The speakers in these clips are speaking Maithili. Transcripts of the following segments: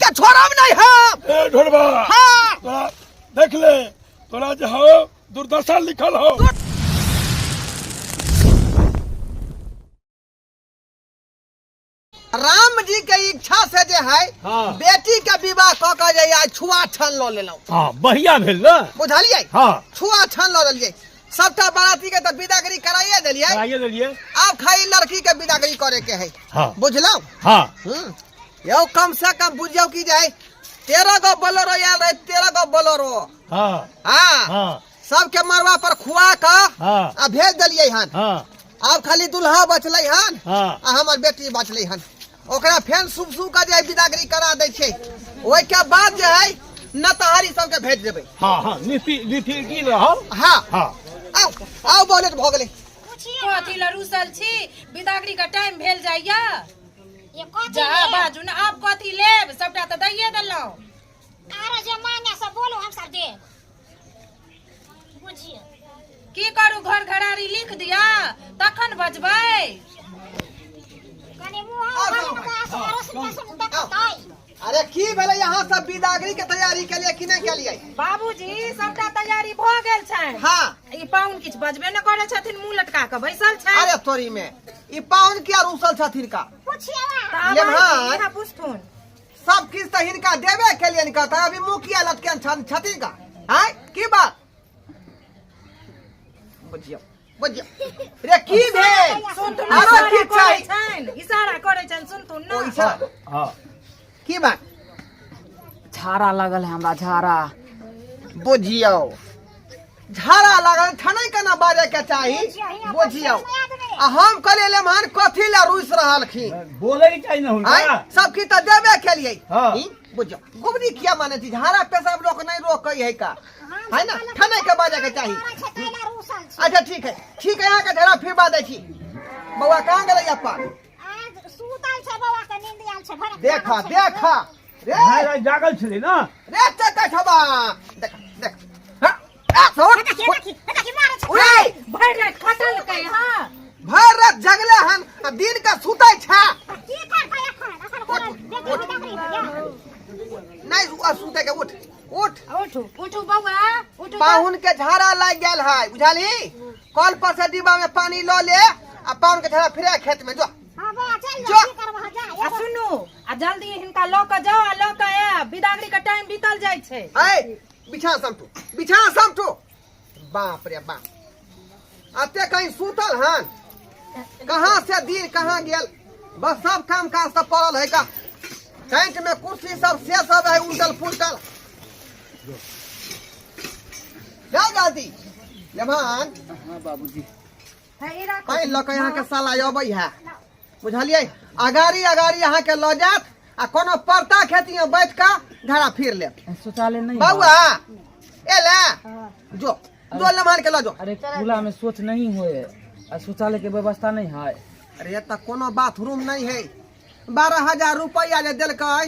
के छोड़ब नहीं हम। ए ढोरबा। हाँ। तोरा देख ले, तोरा जे हो दुर्दशा लिखल हो। राम जी के इच्छा से जे है हाँ। बेटी के विवाह कऽ के जे आइ छुआ छान लऽ लेलहुँ। हाँ, बढ़िया भेल ने। बुझलियै? हाँ। छुआ छान लऽ लेलियै, सबटा बाराती के तऽ विदागरी कराइए देलियै। कराइए देलियै। आब खाली लड़की के विदागरी करे के है। हाँ। बुझलहुँ? हाँ। यौ कम से कम बुझियौ कि जे है 13 गो बोलेरो आयल रहे, 13 गो बोलेरो। हाँ। हाँ। हाँ। सबके मरवा पर खुआ कऽ हाँ। आ भेज देलियै हन। हाँ। आब खाली दुल्हा बचलै हन। हाँ। आ हमर बेटी बचलै हन, ओकरा फेन सुब सुब के जे विदागरी करा दै छै, ओहिके बाद जे है नतहारी सबके भेज देबै। हाँ हाँ, निफि निफिकी रहब। हाँ। हाँ। आउ आउ, बहुत भऽ गेलै। कथी लए रुसल छी? विदागरी के टाइम भेल जाइया। ये कथी जा लेब? बाजू ने, आब कथी लेब? सबटा तऽ दैये देलहुँ। आरो जे मांगे से बोलू, हम सब देब, बुझियो। की करू, घर घरारी लिख दिया तखन बजबै। कनि मुँह देखतै। अरे की भेलै? यहाँ सब विदागरी के तैयारी के लिए कि नहीं के लिए? बाबूजी, सबटा तैयारी भऽ गेल छै। हाँ। ई पाहुन किछु बजबे ने करै छथिन, मुँह लटका कऽ बैसल छै। अरे तोरी में ई पाहुन किया रूसल छथिन का? पुछियो। तऽ आब लेमहन। इएह पुछथुन। सब किछु तऽ हिनका देबे के लिए का, तऽ अभी मुँह किया लटकेन छथिन का? आँय, की बात? बुझियौ बुझियौ रे, की भेल? सुनथुन। आरो इशारा की करै चाही? छनि, इशारा करै छनि, सुनथुन ओ ने। इशारा। हाँ। की बात? झाड़ा लगल है हमरा, झाड़ा। बुझियौ, झाड़ा लागल ठनै केना बाजै के चाही, बुझियौ। आ हम कहलियै लेमहन कथी लए रुसि रहलखिन। बोले के चाही ने आँय, हुनका। सब किछु तऽ देबे केलियै। हाँ। ई, बुझियौ, गुबरी किया मानै छी? झाड़ा पेशाब लोक नहि रोकै है का, है ना? ठनै के बाजै के चाही। अच्छा ठीक है, ठीक है, अहाँके झाड़ा फिरबा दै छी। बौआ कहाँ गेलै? अपन सुतल छै, बौआ के नींद आयल छै भरक। देखा देखा रे। भाई राति जागल छलै ने। रे चक्का छबा, देख देख। हाँ, आ, छोड़। उड़े। भरि राति खटलकै। हँ, भरि रात जगले हन आ दिन का सुतै छै। की करतै एखन? एखन कोनो बेटी बिदागरी होइया? नहीं सुतै के, उठ उठ। उठू उठू बौआ, उठू। पाहुन के झाड़ा लागि गेल है, बुझली? कल पर से डिब्बा में पानी लऽ ले आ पाहुन के झाड़ा फिरे खेत में जो। हाँ बौआ, चल जो। जा, की करबह, जा। आ सुनू, आ जल्दी हिनका लऽ कऽ जाउ आ लऽ कऽ आयब, बिदागरी के टाइम बीतल जाइ छै। ऐ बिछा समटू, बिछा समटू। बाप रे बाप, अते कहीं सुतल हन? कहाँ से दिन कहाँ गेल, बस सब काम काज सब पड़ल है का। टेंट में कुर्सी सब से सब है उल्टल पुलटल। जाओ जल्दी लेमान। हाँ बाबूजी। है, ई राखू। पानि लऽ कऽ अहाँके साला अबै है, बुझलियै? अगाड़ी अगाड़ी अहाँके लऽ जायत आ कोनो परता खेती में बैठ कऽ धरा फिर लेब। शौचालय नहीं है। बौआ एले, जो जो लेमान के लऽ जो। अरे खुला में सोच नहीं होए आ शौचालय के व्यवस्था नहीं है। अरे एतऽ कोनो बाथरूम नहीं है। 12,000 रुपैआ जे देलकै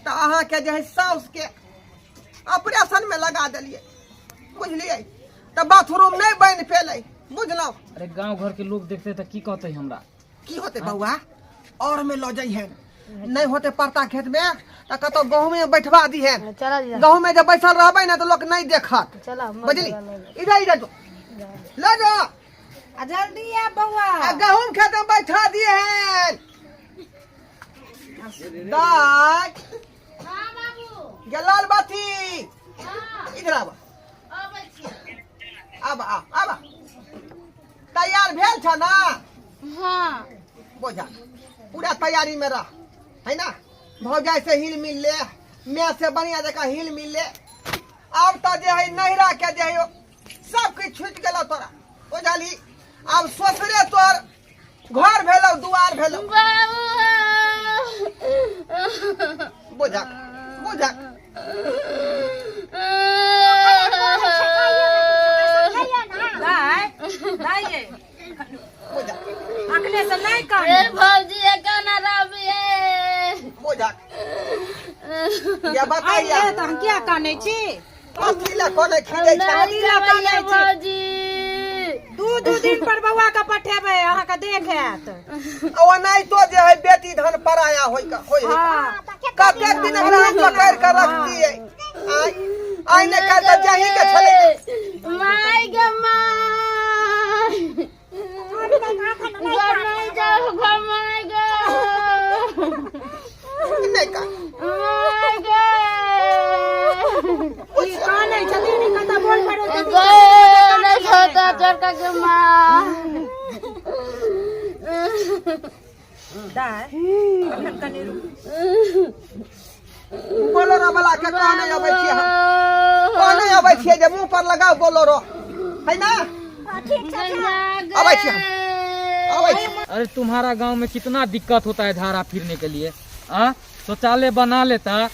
तऽ अहाँके जे है साउस के ऑपरेशन में लगा देलियै, बुझलियै? तऽ बाथरूम नहीं बनि पेलै, बुझलहुँ? अरे गांव घर के लोग देखते तऽ की कहते हमरा? की होते बौआ, और में लऽ जइहेन, नहीं होते परता खेत में तऽ कतौ गहूँम में बैठवा दिहेन। गहूँम में जब बैसल रहबै ने तऽ लोक नहीं देखत, बुझली? इधर इधर जो, लऽ जो। आ जल्दी आयब बौआ। आ गहूँम खेत में बैठा दिहेन। दाय हाँ बाबू। गे लाल बाती। हाँ। इधर आब। अबै छी। आब आब आब, तैयार भेल छ ना? हाँ। बोझा पूरा तैयारी में रह, है ना? भौजाई से हिल मिल ले, मैं से बढ़िया जगह हिल मिल ले। आब तो जे है नैहरा के जे है सब किछु छूटि गेलो तोरा, बुझलही? आब ससुरे तोर घर भेलौ, दुआर भेलौ। बाबू। बुझक बुझक। दाय दाय ये। बुझक। अखने से नहीं ए कानू। भौजी, एकाना रबिए। बुझक ये बताइए। आइए तऽ हम किया कानै छी? कथी लए कोने खींचै छै? कथी लए कानै छी? भौजी। दू दू दिन पर बौआ के पठेबै, अहाँके देख आयत। ओनाहितो जे है बेटी धन पराया होय का होय है। हाँ। कतेक दिन एकरा हम लोग के रखतियै। आइ आइ ने काल्हि तऽ जाही के छलै। माय गे my, घर नहीं जाओ, घर my गे। नहि कान। My गे। ई कानै छथिन, ई कतऽ बोल पड़ो छथिन। गे नहीं छोटा चरका के माँ। दाय, अखन कनि रुक। बोलेरो वाला के कहने अबै छियै हम, कहने अबै छियै जे मुंह पर लगाओ बोलेरो है ना। अबै छियै हम, अबै छी। अरे तुम्हारा गांव में कितना दिक्कत होता है धारा फिरने के लिए। आ शौचालय बना लेता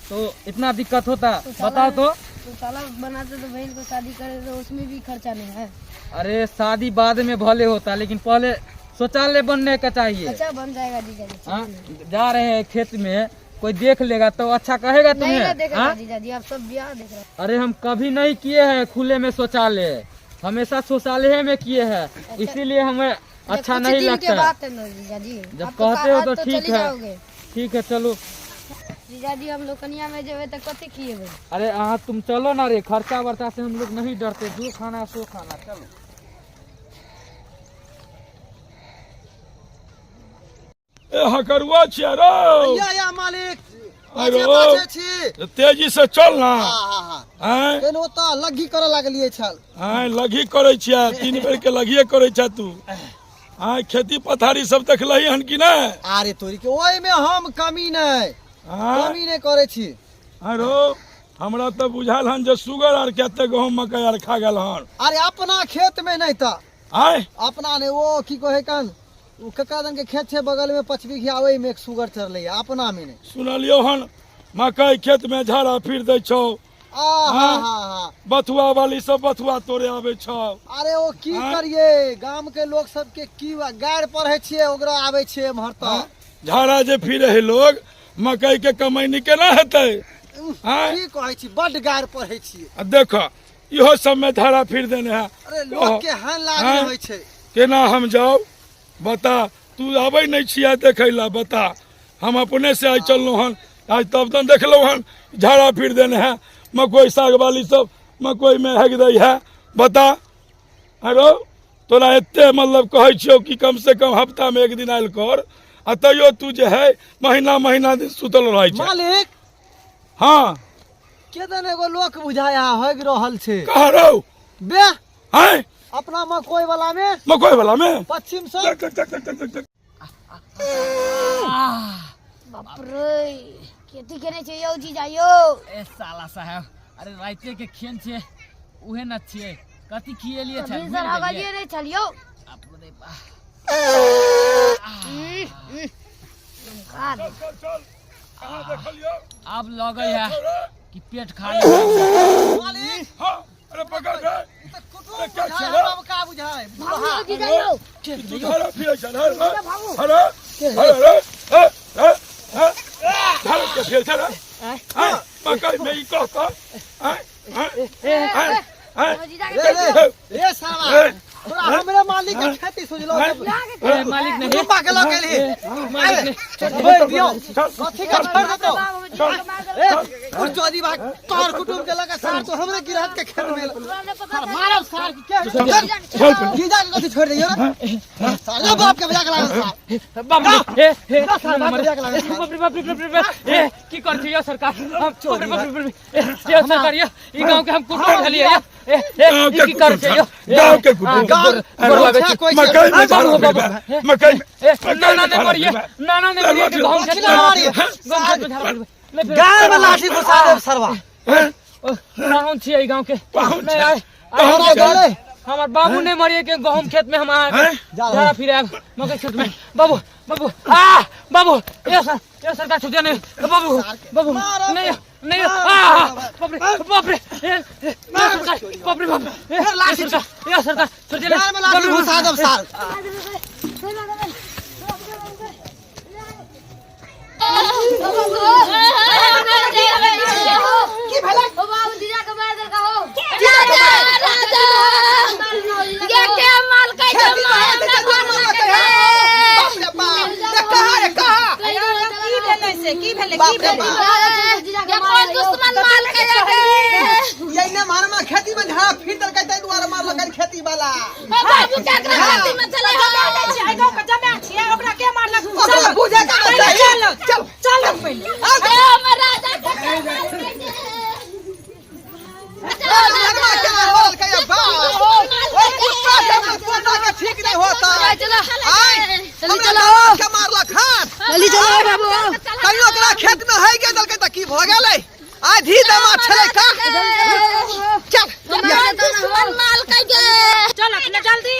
तो इतना दिक्कत होता? बताओ तो। शौचालय बनाते तो बहन को शादी करे तो उसमें भी खर्चा नहीं है। अरे शादी बाद में भले होता, लेकिन पहले शौचालय बनने का चाहिए। अच्छा बन जाएगा जीजा जी। हाँ, जा रहे हैं खेत में, कोई देख लेगा तो अच्छा कहेगा नहीं ना तुम्हें? देखेगा। हाँ? जीजा जी, आप सब ब्याह देख रहे हैं। अरे हम कभी नहीं किए हैं खुले में शौचालय, हमेशा शौचालय में किए हैं, इसीलिए हमें अच्छा कुछ नहीं दिन के लगता है। बात है ना जीजा जी। जब आप तो कहते हो आज तो तो ठीक चली है। जाओगे। ठीक है, चलो। जीजा जी, हम लोग कनिया में जेबे तो कथी खिएबे? अरे हाँ तुम चलो ना रे, खर्चा वर्चा से हम लोग नहीं डरते, जो खाना सो खाना, चलो। ए हकरुआ छियै रौ। या या मालिक। अरे पाछे ओ। पाछे छी। तेजी से चल ना। हाँ हाँ हाँ। आँय। केन ओतऽ लग्घी करऽ लागलियै छल। आँय, लघी करै छियै? 3 बेर के लघिए करै छै तू। आँय, खेती पथारी सब देखलही हन कि नहि? अरे तोरी के, ओहिमे हम कमी नहि आँय? कमी नहि करै छी। अरो हमरा तऽ बुझायल हन जे सुगर आर के एते गहूम मकई आर खा गेल हन। अरे अपना खेत में नहि तऽ। आँय? अपना नहि, ओ की कहै कन ओ कका दन के खेत छै बगल में 5 बीघा, ओहिमे एक सुगर चढ़लै, अपना में नहि। सुनलियौ हन मकई खेत में झाड़ा फिर दै छौ। आ हा। हाँ। हा हा। बथुआ वाली सब बथुआ तोड़े आबै छौ। अरे ओ की हाँ। करिए, गाम के लोग सबके की गारि पढ़ै छियै, ओकरा आबै छियै एम्हर तऽ। झाड़ा जे फिरे है लोग, मकई के कमैनी केना हेतै? आँय? की कहै छी, बड्ड गारि पढ़ै छियै। आ देख, इहो सब में झाड़ा फिर देने है। अरे लोग के हान लागल हाँ। होइ छै। केना हम जाउ बता? तू आबै नहि छियै देखै ला, बता। हम अपने से आइ चललहुँ हन, आइ तब तक देखलहुँ हन झाड़ा फिर देने है, मकई साग वाली सब मकई में हेग दै है। बता। अरो तोरा एते मतलब कहै छियौ कि कम से कम हफ्ता में एक दिन आयल कर, आ तैयो तू जे है महीना महीना दिन सुतल रहै छै। मालिक। हाँ। केदन एगो लोक बुझाया होग रहल छै। कहाँ रौ? बे। आँय? अपना मकई वाला में। मकई वाला में? पश्चिम से। देख, देख, देख, देख, देख, देख। बाप रे, खेती केने छै यौ जीजा यौ। ए साला साहब, अरे राइते के खेन छे उहे न छियै, कथी खिएलिए छल? भिनसर हगलिए नहि छल यौ। बाप रे बा। खा दे। चल चल, कहाँ देखलियौ? आब लगै है कि पेट खाली है। मालिक। हाँ, अरे पकड़ रे। ई तऽ कुटुम अरे क्या बुझाय, छलै? नवका बुझाय। भागू यौ जीजा यौ। तू झाड़ा फिरै छल? हरे हरे हरे हरे हरे, झाड़ा के फिरै छल? आँय, मकई में ई कहता? आँय आँय आँय आँय। जीजा रे रे रे साला, ए, तोरा हमरे मालिक के खेती सुझलो? ए, मालिक नहीं। कुटुम्बा के लऽ गेलही? मालिक नहीं। छोड़ि दियौ। कथी के छोड़ि देतौ? चल। ए कुरचोदी भाग, तोहर कुटुम के लऽ के सार तो हमरे गिरहत के खेत में मारब सार के। चल चल। जीजा के कथी छोड़ि दियौ रे साला? बाप के बजा के लागल सार। बाप रे, ए ए। जा सार, बाप के बजा के लागल सार। बाप रे बाप रे बाप रे बाप रे, ए की कर छी यौ सरकार? हम बाप रे बाप रे बाप रे, ए यौ सरकार, यौ ई गांव के हम कुटुम भेलियै यौ। ए ए, गाँव ई के की कर छी यौ? गाँव के कुटुम। गाँव गोर लागै छी। कोई छै। मकई में झाड़ा बाबू, फिरबे, बाबू। मकई में। ए ना ना नहीं मरिए, ना ना नहीं मरिए, गहूम खेत में मारिए। गहूम खेत में झाड़ा फिरबै। नहीं फिरबै। गाय में लाठी घुसा देब सरवा। ओ, पाहुन छियै ई गांव के। पाहुन नहीं छै। आइ पाहुन हमरा छै। गेलै। हमर बाबू नहीं मरिए के गहूम खेत में हम अहाँके हैं? झाड़ा फिरायब मकई खेत में। बाबू बाबू आ बाबू, ए सर, ए सरकार, छुटिया नहीं बाबू, बाबू नहीं नहीं, आ बाप रे बाप रे, ए ए, सरकार, बाप रे बाप, ए सरकार, ए सरकार, छुटिया गाय में लाठी नहीं। घुसा देब सार। की भेलै? ओ बाबू, जीजा के मार देलका हो। राजा राजा, ये के माल के खेती में हेतै तऽ दुनू मरलकै हे। बाप रे बाप, रे कहाँ रे कहाँ? की भेलै से? की भेलै? बाप की रे भेलै? बाप। ये कौन वाला। बाबू के एकरा छाती में चले जमा नहि छियै, एहि गाँव के जमा छियै, ओकरा के मारलक? ओकरा चलू, बुझे के नहि पहिले चाही। चलू, चल। चलू पहिले। ए हमर राजा के लड़वा के मारलकै या बाप। ओ कुत्ता के हमर पोता के ठीक नहीं होता। आय, चली हमरा चलो। बाप के मारलक हन। जल्दी चलो बाबू। कहियो ओकरा खेत में है के देलकै तऽ की भऽ गेलै? आइ धी दमा छलै का? चल। दुश्मन माल के चल अपने जल्दी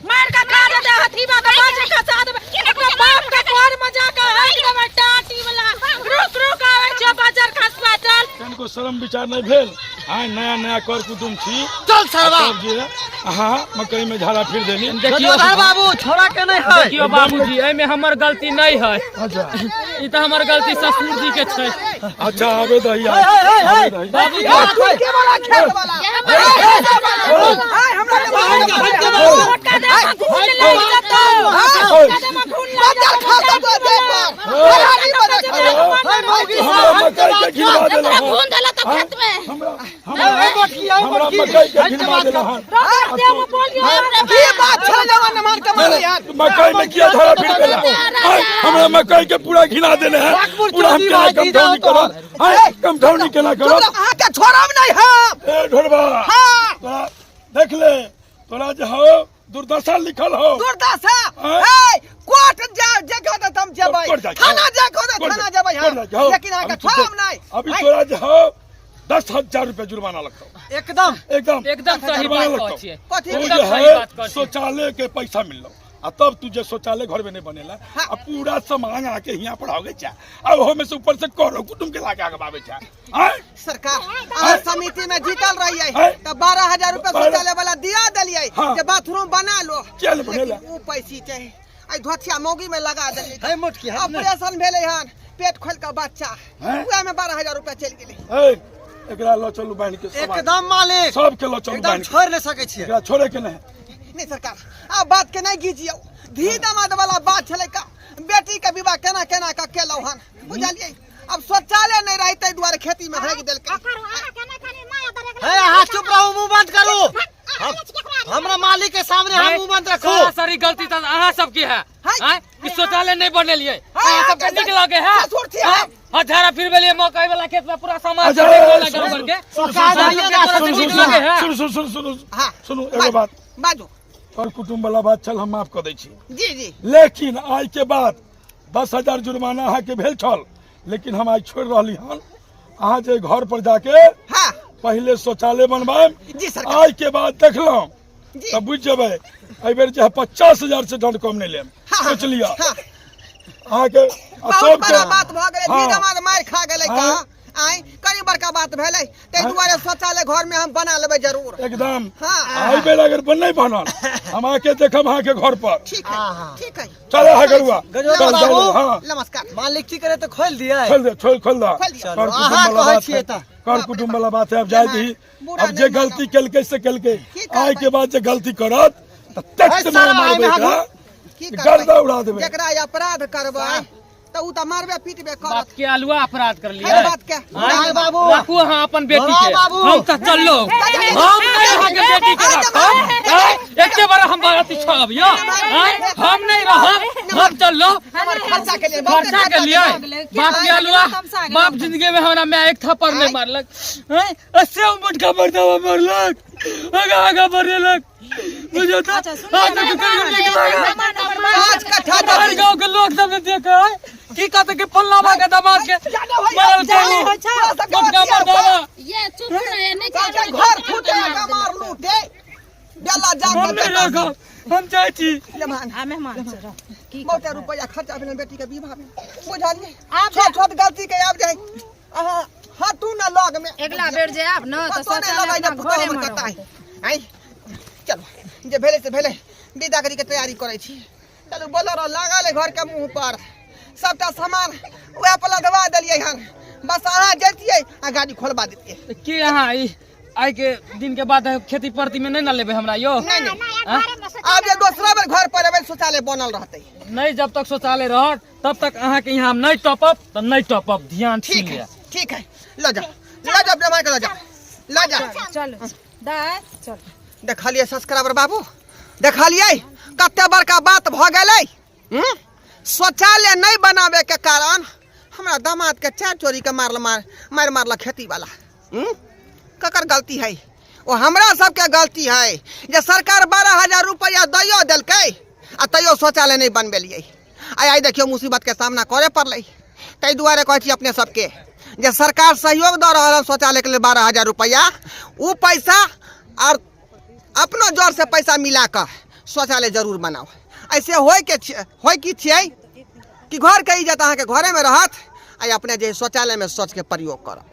मार के खा देते हथीबा के बाजे खसा देबै ओकरा बाप के घर में जाके हक देबै टाटी वाला रुक रुक आबै छै बाजार खसबा चल। कनिको शरम विचार नहि भेल। आइ नया नया कर कुटुम छी। चल सरवा। तब जे अहाँ मकई में झाड़ा फिर देली। देखियो बाबू छोड़ा के नहीं है। देखियो बाबूजी, एहिमे हमर गलती नहीं है। अच्छा। ई तऽ हमर गलती ससुर जी के छै। अच्छा, आबे दही आबे दही। बाबूजी के वाला खेत वाला आय हमरा के मार के मोटका देह में खून लागि जेतौ। मोटका देह में खून लागि बच्चा खाता तो दे पर हरानी बना तू हमरा मकई के घिनवा देला हन। खून देला तो खेत में। हमरा हमरा हमरा मकई के घिनवा देला हन। रोक देह में पोलियो। की बात छल जवान मान के मारे यार? मकई में किया झाड़ा फिर देला? आय, हमरा मकई के पूरा घिना देने है पूरा। हम केना कमठौनी करब? आय, कमठौनी केना करब? अहाँ के छोड़ब नहीं हम। ए ढोरबा। हाँ। तोरा देख ले, तोरा जे हो दुर्दशा लिखल हो। दुर्दशा। हाँ। हे कोर्ट जा जगह त हम जेबै। कोर्ट जाइ, थाना जा को कोर्ट थाना जाइ, जेबै कोर्ट हम। जाइ, लेकिन अहाँ के अभी तू छोड़ब देख, नहीं। अभी तोरा जे हो 10,000 रुपया जुर्माना लगतौ। एकदम एकदम एकदम सही जुर्माना बात लगतौ। कहै छियै। कथी? तू एकदम जे सही है बात कहै छियै। शौचालय के पैसा मिललो आ तब तू जे शौचालय घर में नहीं बनेला आ पूरा सामान आके यहाँ पर आगे छा आ ओहो में से ऊपर से करो कुटुम के लाके आगे आवे छा। आय? सरकार, अहाँ समिति में जीतल रहियै आय? तऽ 12,000 रुपया 12 शौचालय वाला दिया देलियै हाँ। जे बाथरूम बना लो। किया नहि बनेला? लेकिन ऊ पैसी चाही आई धोथिया मौगी में लगा देलियै। है मोटकी ऑपरेशन भेलै हन, पेट खोल के बच्चा। हैं? उएह में 12,000 रुपया चलि गेलै। ए, एकरा ल चलू बान्हि के सब आदमी। एकदम मालिक। सबके ल चलू एकदम बान्हि के। छोड़ नहीं सकै छियै। एकरा छोड़े के नहीं। नहीं सरकार, आब बात के नहीं घीचियौ। धी दामाद वाला बात छलै का बेटी के विवाह केना केना के केलौ हन बुझलियै? अब शौचालय नहीं रही ताहि दुआरे खेती में भागि देलकै। हे अहाँ चुप रहू, मुंह बंद करू। हमरा मालिक के सामने हम मुंह बंद रखू। सरासरी गलती तऽ अहाँ सबके है। हाय। आँय, ई शौचालय नहीं बनेलियै। हाय, अहाँ सबके नीक लगे है? ससुर छी हम। हाँ, झाड़ा फिर भेलियै मकई वाला खेत में पूरा सामान अच्छा, सब देखो सुन, लगा करके। सुन, सुन, सुन, सुन, सुन, सुन, लगे है? सुन सुन सुन सुन हाँ। सुनू एगो बात। बाजू। कर कुटुम्ब वाला बात छल, हम माफ कऽ दै छी। जी जी। लेकिन आइ के बाद 10,000 जुर्माना अहाँके भेल छल, लेकिन हम आइ छोड़ि रहली हन। अहाँ जे घर पर जाके हाँ पहिले शौचालय बनवाएब। जी सरकार। आइ के बाद देखलहुँ जी। तऽ बुझि जेबै एहि बेर जे 50,000 से दंड कम नहि लेब। हाँ, हाँ, सोच लिअ। हाँ। अहाँके आ बहुत सबके बड़ा बात भऽ गेलै। हाँ। धी दामाद मारि खा गेलै का? हाँ। आँय, कनी बड़का बात भेलै ताहि हाँ। दुआरे शौचालय घर में हम बना लेबै जरूर। एकदम। हाँ। एहि बेर अगर नहीं बनल, हम आके देखब अहाँके घर पर। ठीक है, ठीक है। चल अहाँ गरुआ। गरुआ चल, चल, बाबू। हाँ। नमस्कार। मालिक की करे तो खोल दिया। खोल दे, खोल खोल दे। खोल दिया। कर कुटुम्ब अहाँ वाला कहै बात छियै है। तऽ। कर कुटुम्ब वाला बात है, अब जाय दही। बुरा अब जे नहीं गलती मानब। केलकै से केलकै। की करबै? आइ के बाद जे गलती करत तऽ तक है से साला, मारबै आइमे एकरा। की गर्दा करबै? उड़ा देबै। जकरा अपराध करबै तऽ ऊ तऽ मारबे पीटबे बाप करत। के अलुआ अपराध कर लियै। हर बात के। आँय? बाबू। राखू अहाँ अपन बेटी बड़ा के। बाबू। हम तऽ चललो, हम नहीं अहाँके बेटी के राखब। आँय? एते बड़ा हम अथी छोड़ब यौ? आँय? हम नहीं रहब, हम चललो। हमर खर्चा के लिए बहुते खर्चा के लिए। भऽ गेलै। बाप के अलुआ, तमसा गेलै। बाप जिंदगी में हमरा माय एक थप्पड़ नहीं मारलक। आँय? से मोटका मर्दावा मारलक, आगा आगा बढ़ेलक, बुझियौ तऽ। अच्छा, सुनिए, अहाँ सबके कहियो नीक लागल? मेहमान हमर मार 5 कट्ठा हर जमीन। गांव के लोग सब देखे है की कहते कि फल्लावा के दामाद के मारल जाने होइ छै। मोटका मर्दावा। ये चुप रहे नहीं। सबके घर फूटे के मार लूटे बेला जा हम नहीं राखब, हम जाइ छी। मेहमान। आ मेहमान छै, रह। की बहुते रुपया खर्चा भेलै बेटी के विवाह में बुझलियै? आब छोट छोट गलती के आब जाय अहाँ हटू न लग में। अगिला बेर जे आब न तऽ कतौ नहि शौचालय लगै जे अपना पुतहु घरे हमर मे कतऽ रहत। है। आँय, चलू, जे भेलै से भेलै, विदागरी के तैयारी करै छी। चलू, बोलेरो लागल है घर के मुंह पर, सबटा सामान वएह पर लदवा देलियै हन, बस अहाँ जैतियै आ गाड़ी खोलबा देतियै। की अहाँ ई आइ के दिन के बाद खेती परती में नहीं ना लेबै हमरा यौ? नहीं नहीं, आब जे दोसरा बेर घर पर एबै शौचालय बनल रहतै। नहीं, जब तक शौचालय रहत तब तक अहाँ के यहाँ हम नहीं टपब तऽ नहीं टपब, ध्यान ठीक सुन है लिअ। ठीक है, ल जाओ ल जाओ, अपना माय के ल जाओ ल जाओ। चलू दाय, चल। देखलियै सब्सक्राइबर बाबू, देखलियै कते बड़का बात भऽ गेलै। शौचालय नहि बनाबे के कारण हमरा दामाद के 4 चोरी के मारल मार मारि मारल खेती वाला। ककर गलती है? ओ हमरा सबके गलती है जे सरकार 12,000 रुपया दैयो देलकै आ तैयो शौचालय नहि बनबेलियै। आइ आइ देखियौ मुसीबत के सामना करे पड़लै। ताहि दुआरे कहै छी अपने सबके जे सरकार सहयोग दऽ रहल हन शौचालय के लेल 12,000 रुपया, ओ पैसा और अपनो जोर से पैसा मिला कऽ शौचालय जरूर बनाउ। ऐसे होय के होय की छियै कि घर के इज्जत अहाँके घरे में रहत आ अपने जे शौचालय में शौच के प्रयोग करब।